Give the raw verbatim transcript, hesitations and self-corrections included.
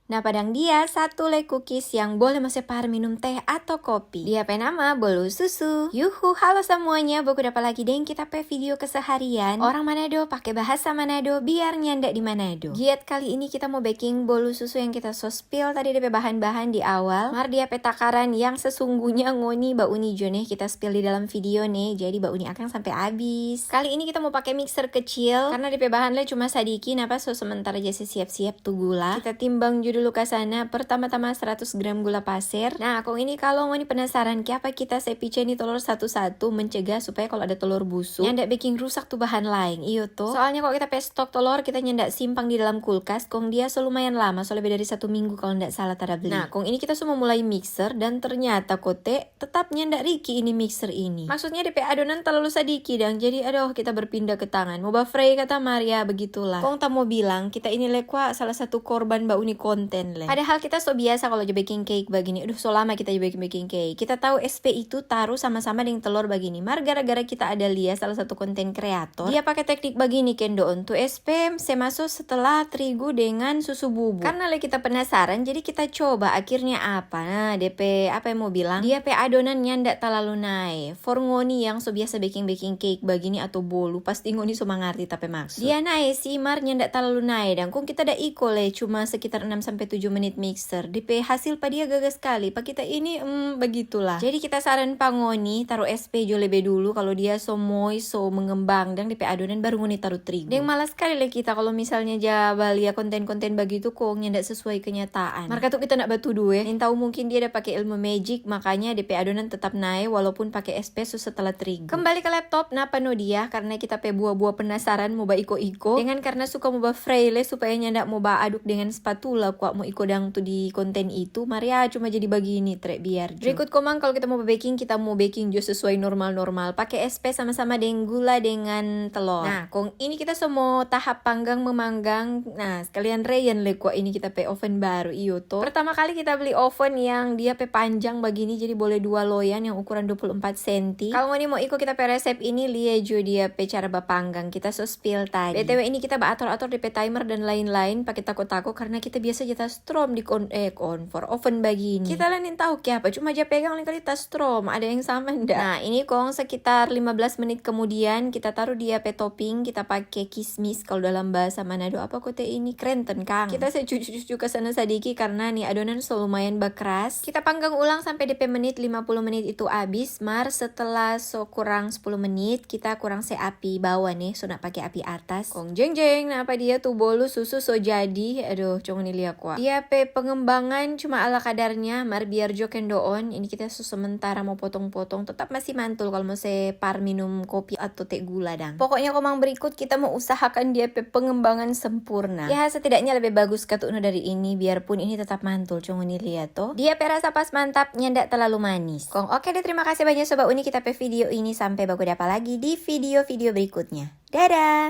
Nah, padang dia satu le cookies yang boleh mo se par minum teh atau kopi. Dia pe nama bolu susu. Yuhu, halo semuanya, baku dapa lagi deng kita pe video keseharian. Orang Manado pake bahasa Manado biar nyanda di Manado. Giat kali ini kita mo beking bolu susu yang kita so spill tadi de pe bahan-bahan di awal. Mar dia pe takaran yang sesungguhnya ngoni bauni jo ne kita spill di dalam video ne. Jadi bauni akang sampe abis. Kali ini kita mo pake mixer kecil karna de pe bahan le cuma sadiki, napa so sementara ja se siap-siap tu gula. Kita timbang jo dulu ka sana, pertama-tama seratus gram gula paser. Nah, kong ini kalo ngoni penasaran kiapa kita se pica ni tolor satu-satu, mencegah supaya kalo ada tolor busuk, nyanda beking rusak tu bahan laeng, iyo to. Soalnya kalo kita pe stok tolor, kita nyanda simpang di dalam kulkas, kong dia so lumayan lama, so lebe dari satu minggu kalo nda salah tada bli. Nah, kong ini kita so mo mulai mixer, dan ternyata kote tetap nyanda riki ini mixer ini. Maksudnya de pe adonan talalu sadiki dang, jadi adoh kita berpindah ke tangan. Mo ba fry kata mar, ya begitulah. Kong ta mo bilang, kita ini le kwa salah satu korban bauni konten le. Padahal kita so biasa kalo ja beking cake bagini. Aduh, so lama kita ja beking, beking cake. Kita tau S P itu taru sama-sama deng telor bagini. Mar gara-gara kita ada lia salah satu konten kreator, dia pake teknik bagini kendoon. Tu S P se maso setelah trigu dengan susu bubuk. Karna le kita penasaran, jadi kita coba. Akhirnya apa? Nah, de pe, apa yang mo bilang? Dia pe adonan nyanda talalu nae. For ngoni yang so biasa beking-beking cake bagini atau bolu, pasti ngoni so mangarti ta pe maksud. Dia nae sih, mar nyanda talalu nae dang. Kong kita da iko le, cuma sekitar enam sampe tujuh menit mixer. De pe hasil pa dia gaga skali. Pa kita ini, mm, begitulah. Jadi kita saran pa ngoni, taru S P jo lebe dulu, kalo dia so moist, so mengembang, dang de pe adonan baru ngoni taru trigu. Deng malas skali le kita kalo misalnya ja balia konten-konten bagitu kong nyanda sesuai kenyataan. Mar katu kita nda batudu, eh. Nintau mungkin dia da pake ilmu magic, makanya de pe adonan tetap nae walaupun pake S P so setelah trigu. Kembali ke laptop, napa no dia? Karna kita pe bua-bua penasaran mo ba iko-iko. Dengan karna suka mo ba fry le supaya nyanda mo ba aduk dengan spatula, kwa mo iko dang tu di konten itu. Mar ya cuma jadi bagini, tre biar jo. Berikut komang kalo kita mo ba beking, kita mo beking jo sesuai normal-normal. Pake S P sama-sama deng gula dengan telor. Nah, kong ini kita so mo tahap panggang memanggang. Nah, sekalian reyen le kwa ini kita pe oven baru, iyo to. Pertama kali kita beli oven yang dia pe panjang bagini, jadi boleh dua loyan yang ukuran dua puluh empat senti. Kalo ngoni mo iko kita pe resep ini, lia jo dia pe cara bapanggang. Kita so spill tadi. B T W ini kita baator-ator de pe timer dan lain-lain pake tako-tako karna kita biasa ja ta strom di kon-, eh, konfor, oven bagini. Kita la nintau kiapa, cuma ja pegang lengkali ta strom, ada yang sama nda? Nah, ini kong sekitar lima belas menit kemudian kita taru dia pe topping, kita pake kismis, kalo dalam bahasa Manado apa kote ini? Krenten kang. Kita se cucu-cucu ka sana sadiki karna ni adonan so lumayan bakras. Kita panggang ulang sampe de pe menit lima puluh menit itu abis, mar setelah so kurang sepuluh menit, kita kurang se api bawa ne, so na pake api atas. Kong jeng jeng, napa dia tu bolu susu so jadi. Aduh, cong ni lia kwa. Dia pe pengembangan cuma ala kadarnya, mar biar jo kendoon. Ini kita so sementara mo potong-potong, tetap masih mantul kalo mo se par minum kopi atau te gula dang. Pokoknya komang berikut kita mo usahakan dia pe pengembangan sempurna. Ya, setidaknya lebe bagus katu no dari ini, biarpun ini tetap mantul, cong ni lia to. Dia pe rasa pas mantap, nyanda talalu manis. Kong oke deh, terima kasih banyak Sobat Uni kita pe video ini. Sampe baku dapa lagi di video-video berikutnya. Dadah!